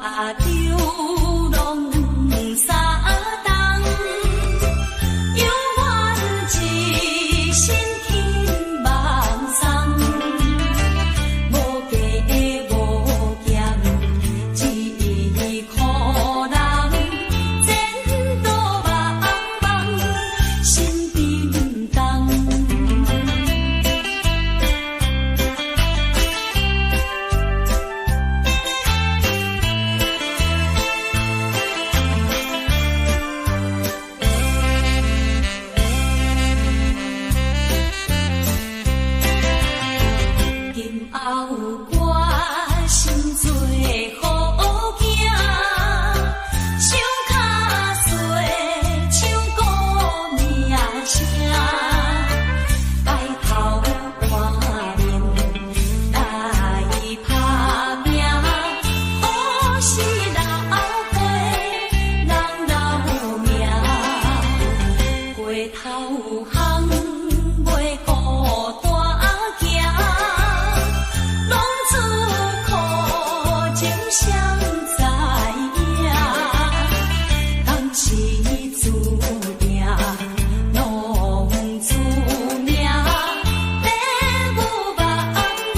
流浪三冬，犹原一身轻梦送，無加無減，一苦人，前途茫茫，心沉重。今後決心做好囝，想較細，唱鼓名聲，改頭換面來拍拚，好事老輩人留名，過頭項袂孤單行，浪子苦情誰知影？當時注定浪子命，爸母望阮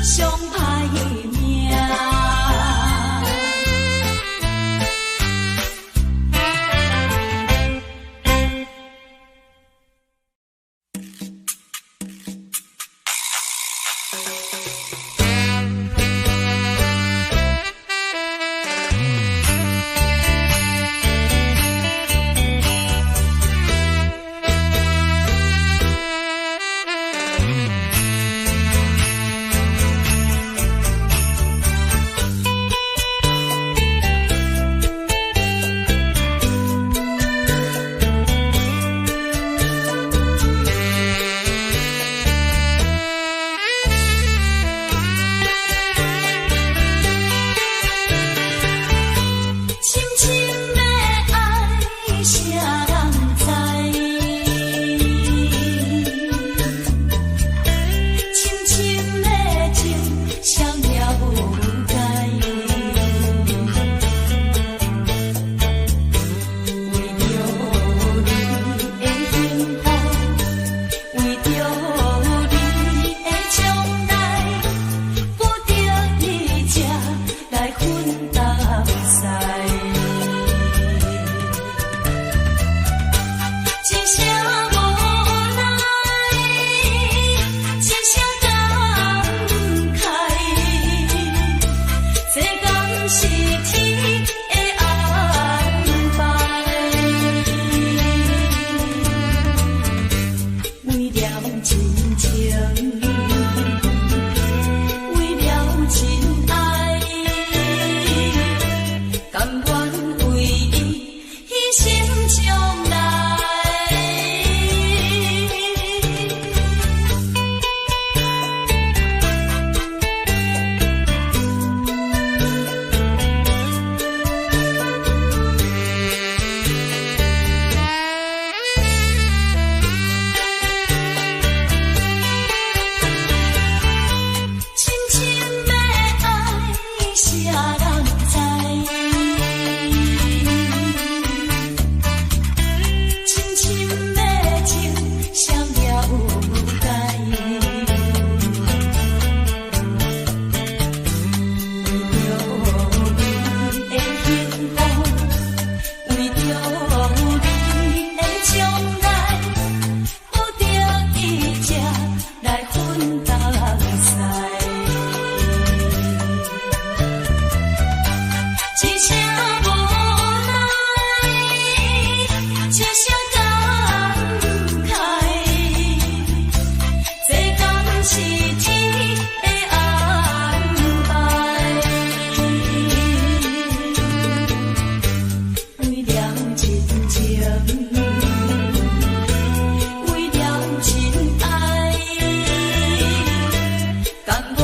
上歹命。深深的愛，誰人知？深深的情，誰了解？為著你的幸福，為著你的將來，不得已才來分東西。一聲無奈，一聲感慨，這敢是天的安排？為了親情，為了親愛，甘願為伊犧牲將來。深深的愛，誰人知？深深的情，誰了解？為著你的幸福，為著你的將來，不得已才來分東西。一聲無奈，一聲感慨，這敢是天的安排？為了親情，為了親愛，甘願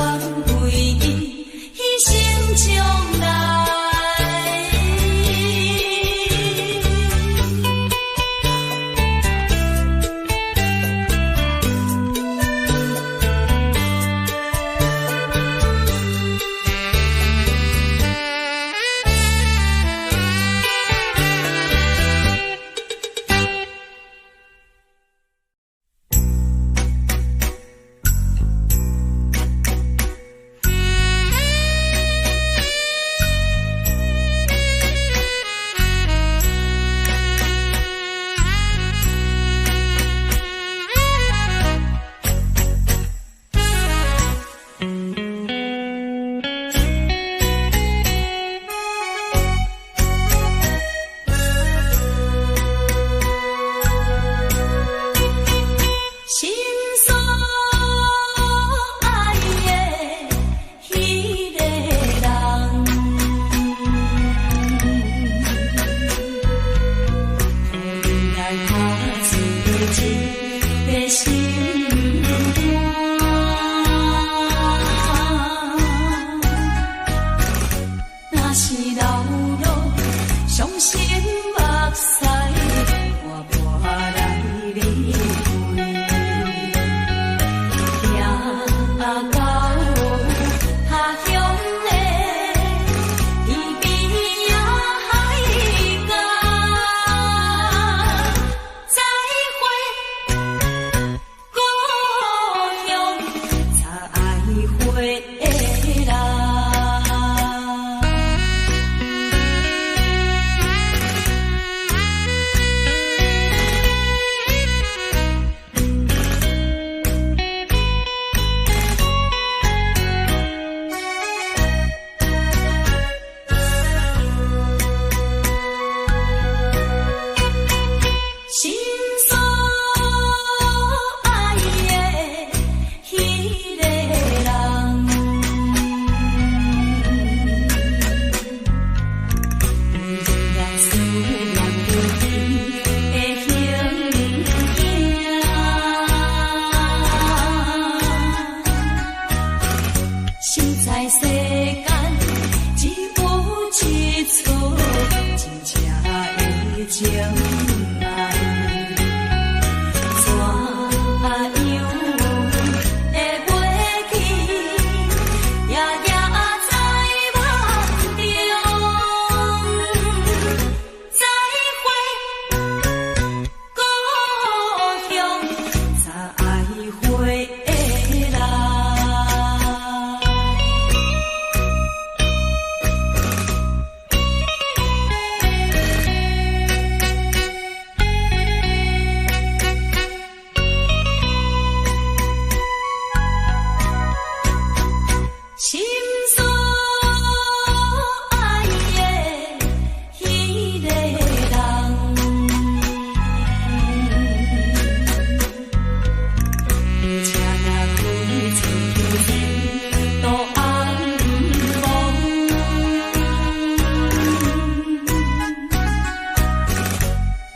為伊犧牲將來。若是流落傷心目屎，伴伴來離開，行到他鄉的天邊仔海角，再會故鄉，再會啦。心所愛的彼个人，仍然思念著伊的形影。實在世間只有一束真正的情愛，怎樣會袂記，夜夜在夢中。再會故鄉，再會啦。心所愛的彼个人，車若開出去前途暗暝，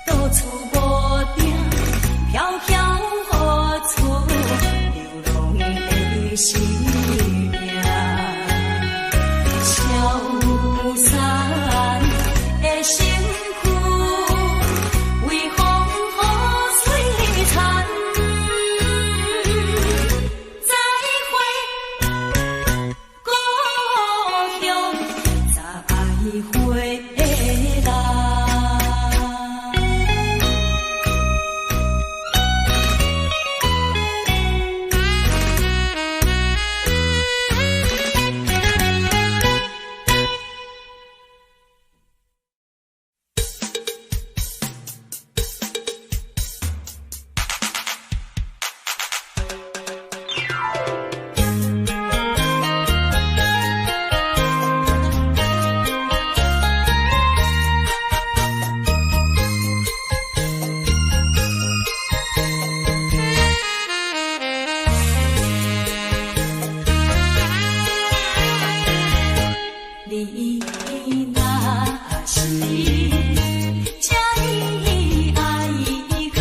到處無定，飄飄何處流浪的生命，消散的身軀，為風雨摧殘。再會故鄉，再會啦。你若是這呢愛哭，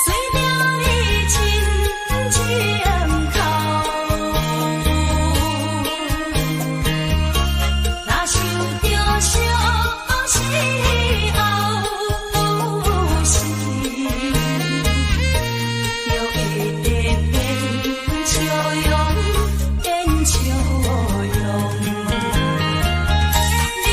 隨著你親情哭。若想著相思後有時，就會變笑容，變笑容。你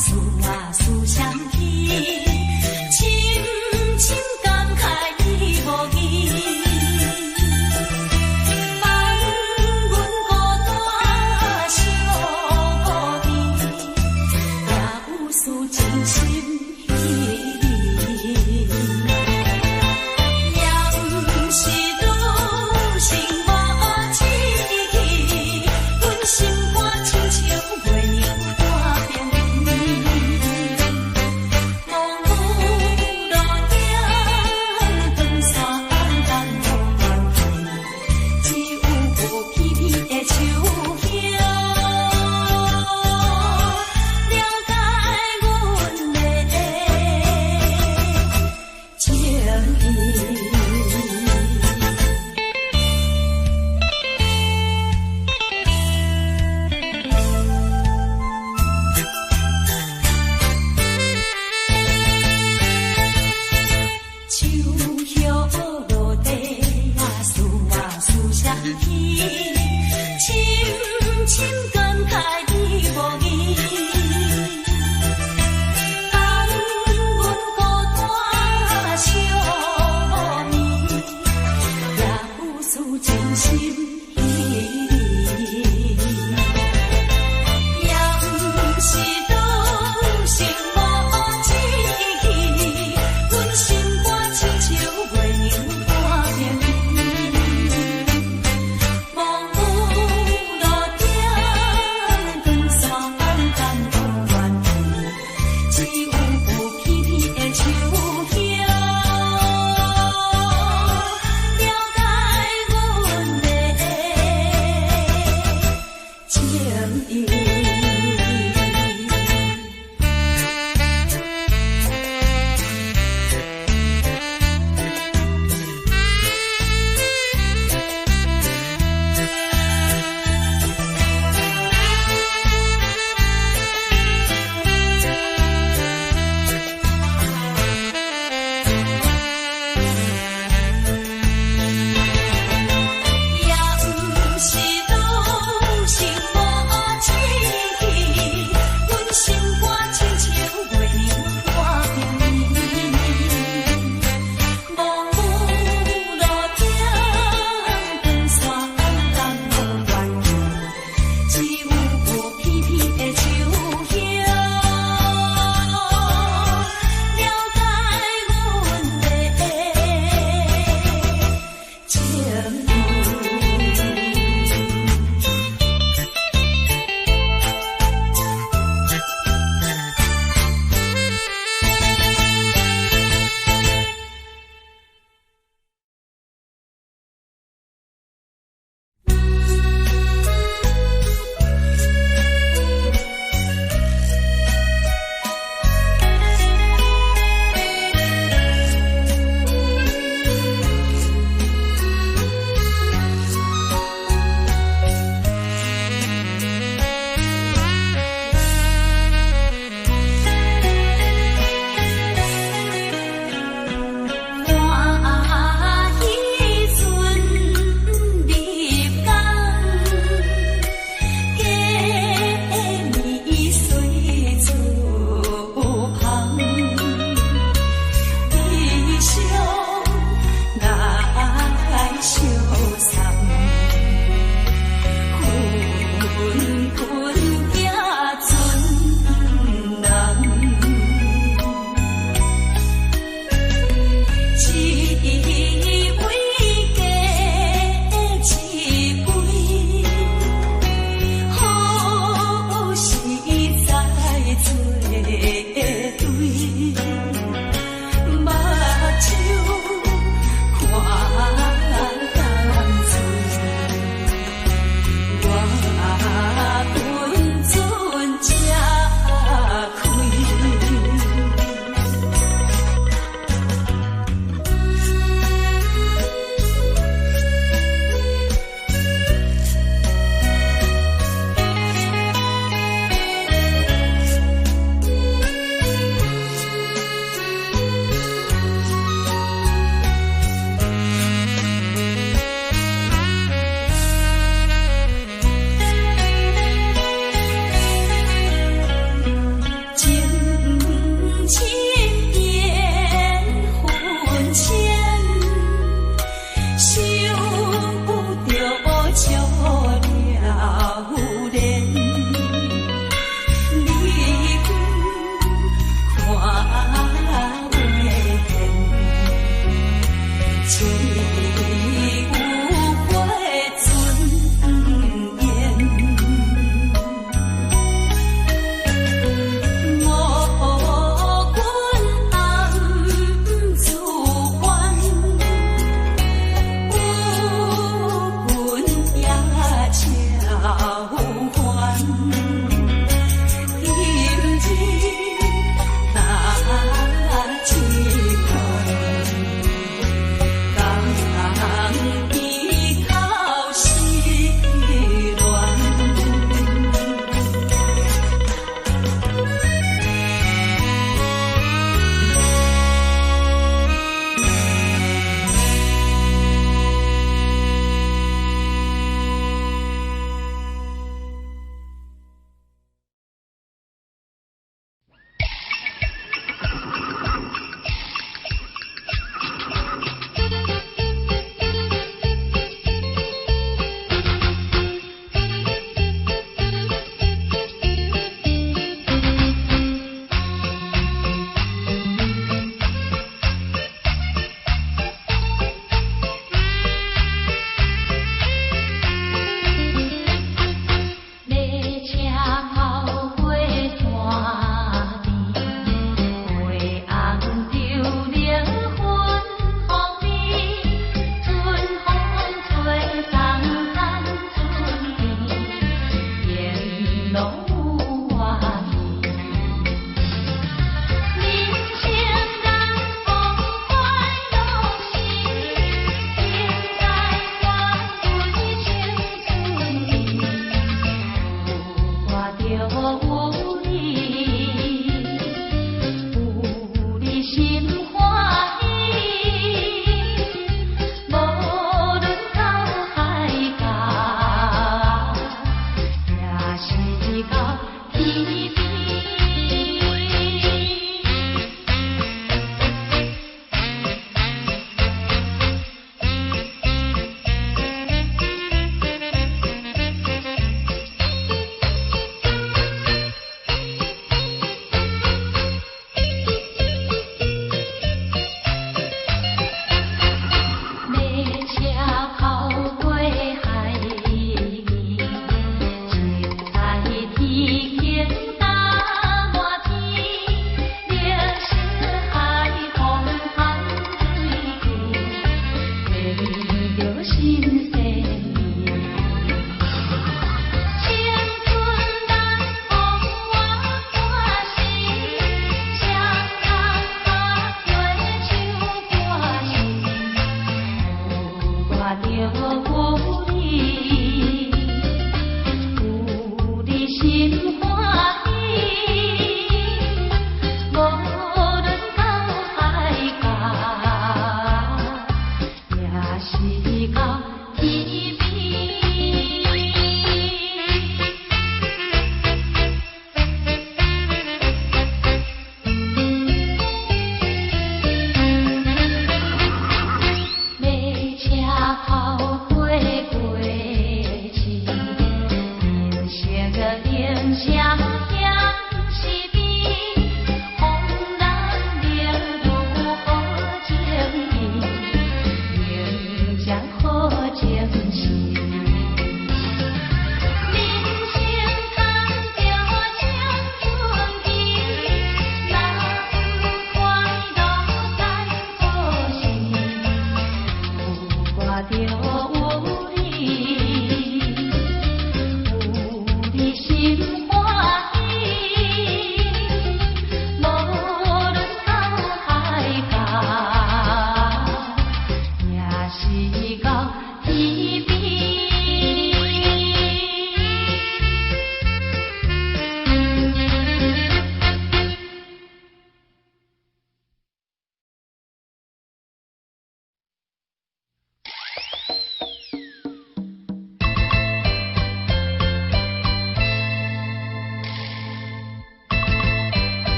思啊思相起，深深感慨伊無疑。放阮孤單相顧邊，也有事真心彼你。也毋是女性無志氣，阮心肝親像月娘半冰天。望雨路頂，長線等無關係，只有片片的樹葉，了解阮的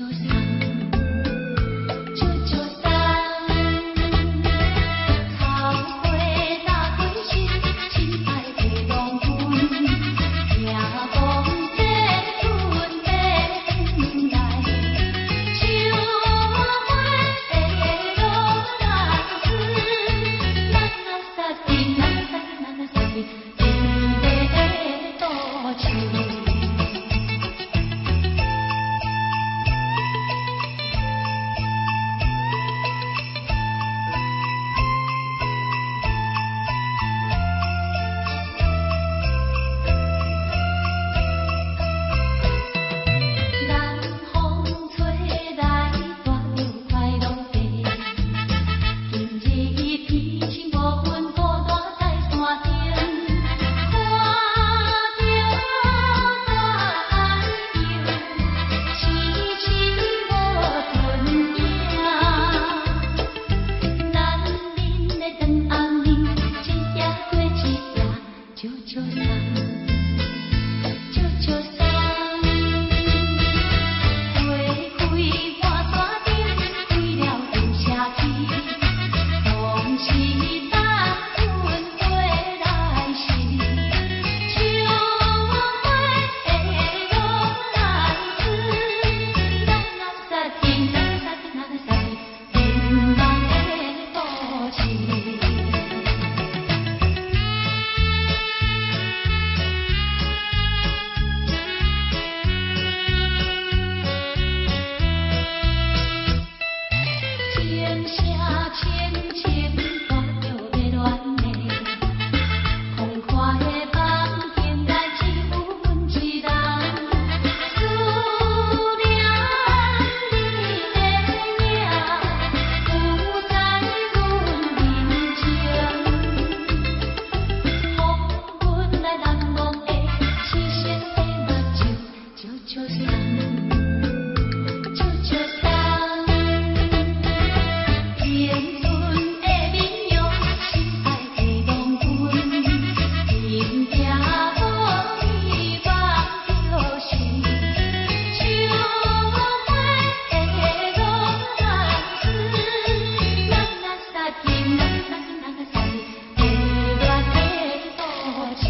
少送，少少送。桃花打開時，親愛的郎君，聽講這陣欲轉來，樹花的羅蘭子，咱啊殺陣，咱殺陣，咱殺陣，真的都市。南風吹來，帶著快樂的。今日天晴無雲，孤單在山頂，看著太陽，痴痴無陣影。難眠的長暗暝，一夜過一夜，少少送，少少送。花開滿山頂，開了又謝去，總是等阮回來時。樹花的羅蘭子，咱啊殺陣，咱殺陣，咱殺陣，人夢的都市。情聲深深帶著迷戀的，空曠的房間內只有阮一人，思念你的影，浮在阮面前，予阮來難忘的痴情的目睭，少少送，少少送。青春的面容，心愛的郎君，天行無你望著是，樹花的羅蘭子，咱啊殺陣，咱殺陣，咱殺陣，迷戀的都市。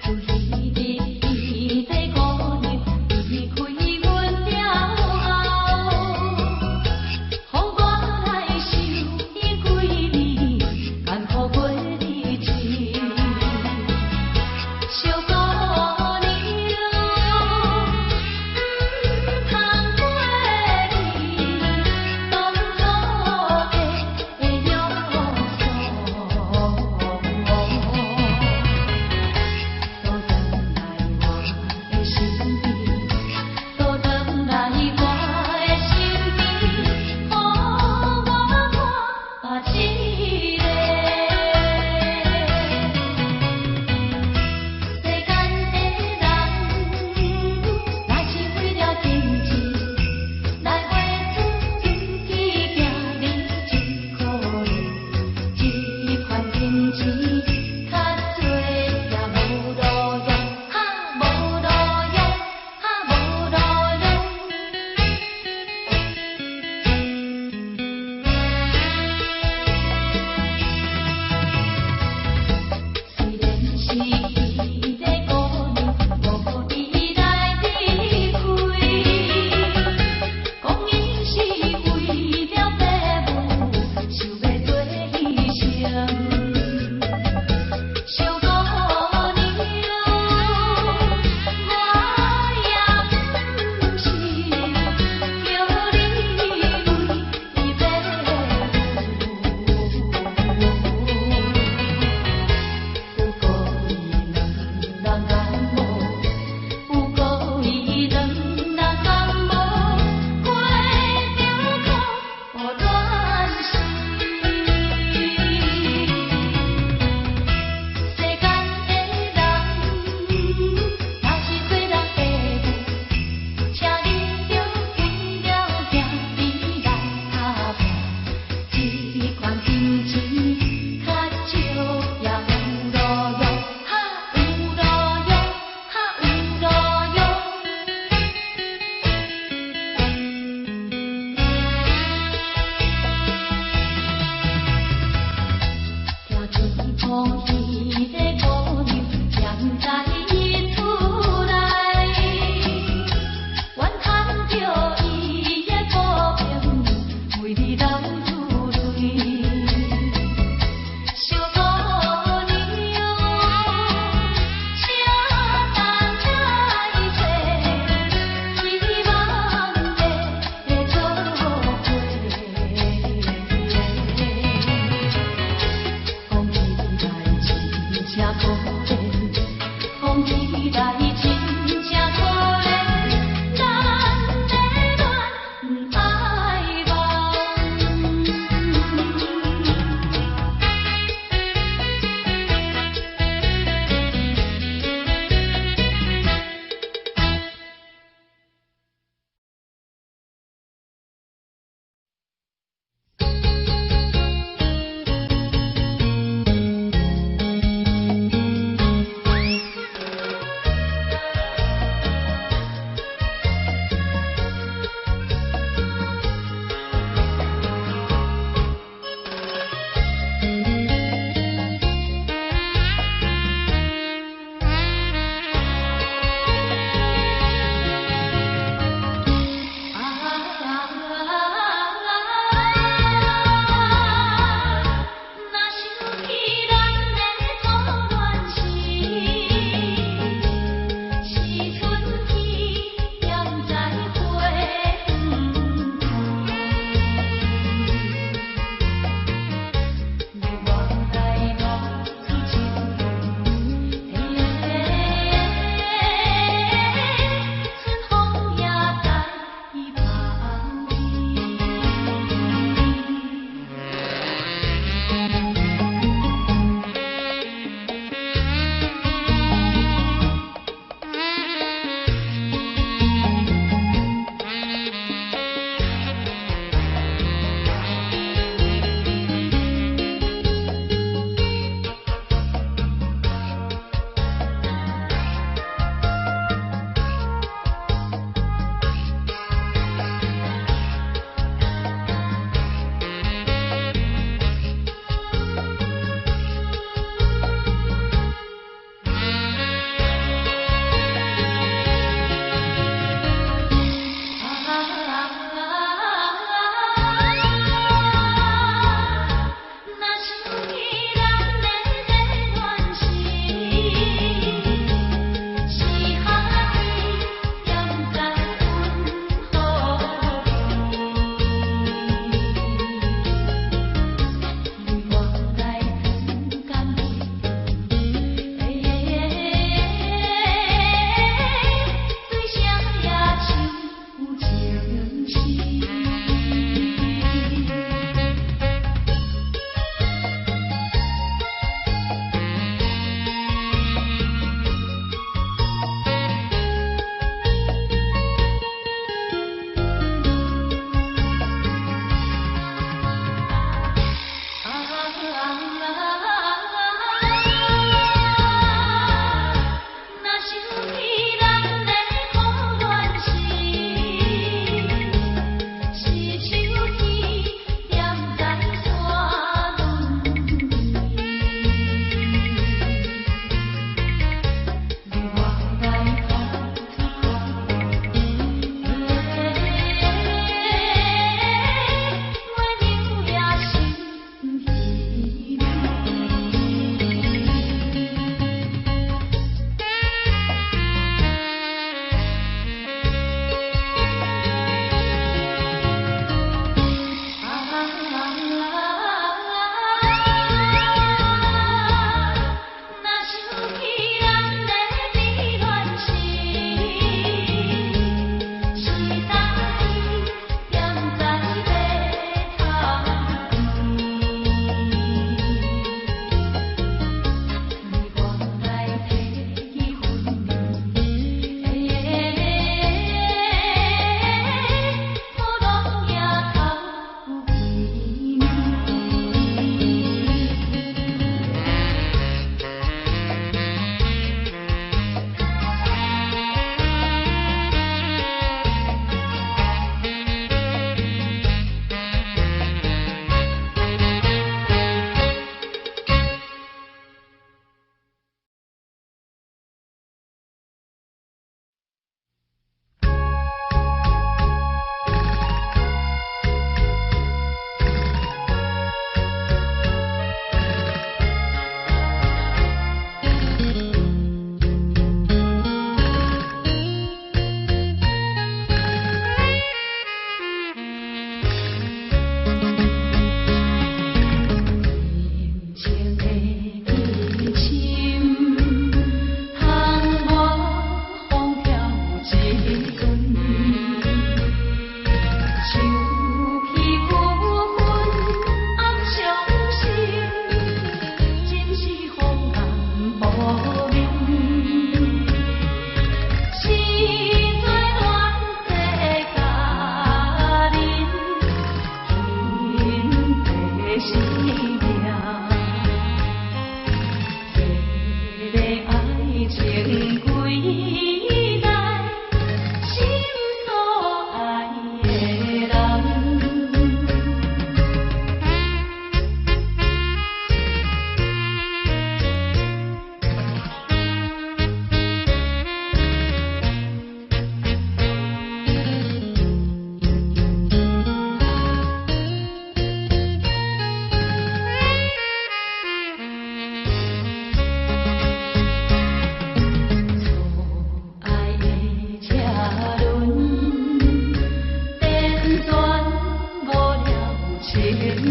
自彼日彼個姑娘，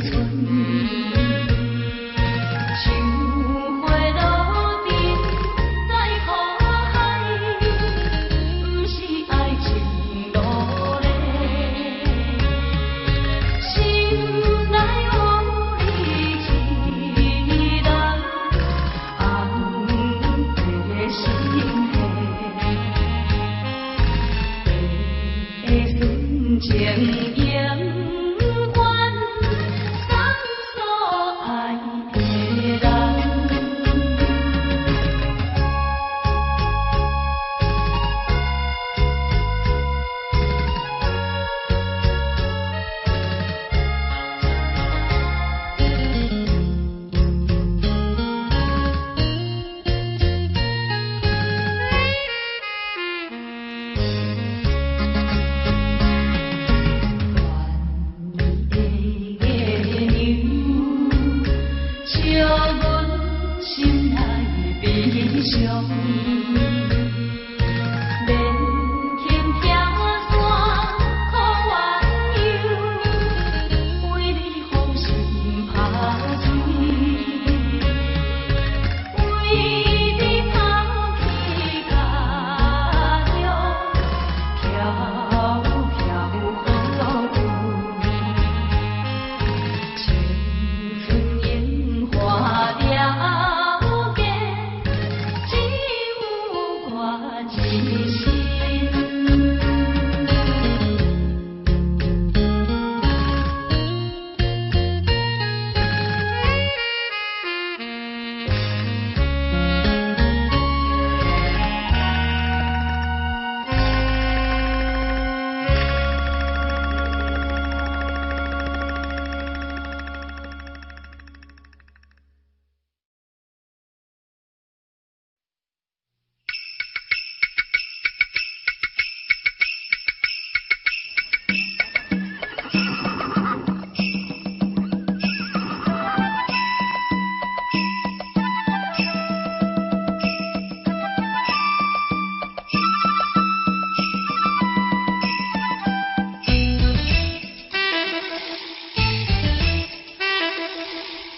春。像花落沉在苦海，毋是愛情路咧。心內有你一人，紅白心彼純情永遠送所愛的人。願你的月娘，笑阮心內悲傷。免輕拆散苦鸳鸯，為你放心拍水，為你拋棄家鄉，飄飄何處？青春榮華了結，只有我一身。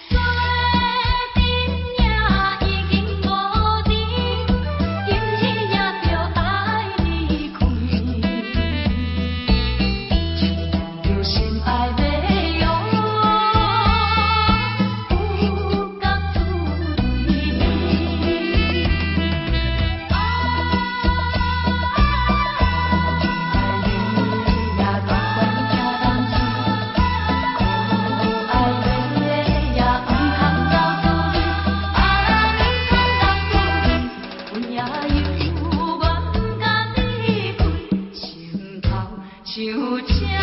做阵也已經無甜，今日也著愛離開。親像心愛的羊，有覺出淚。愛你也甘願徛人生，苦愛的也毋通走出去，啊，毋通走出去，阮也猶原甲離開，心頭像車。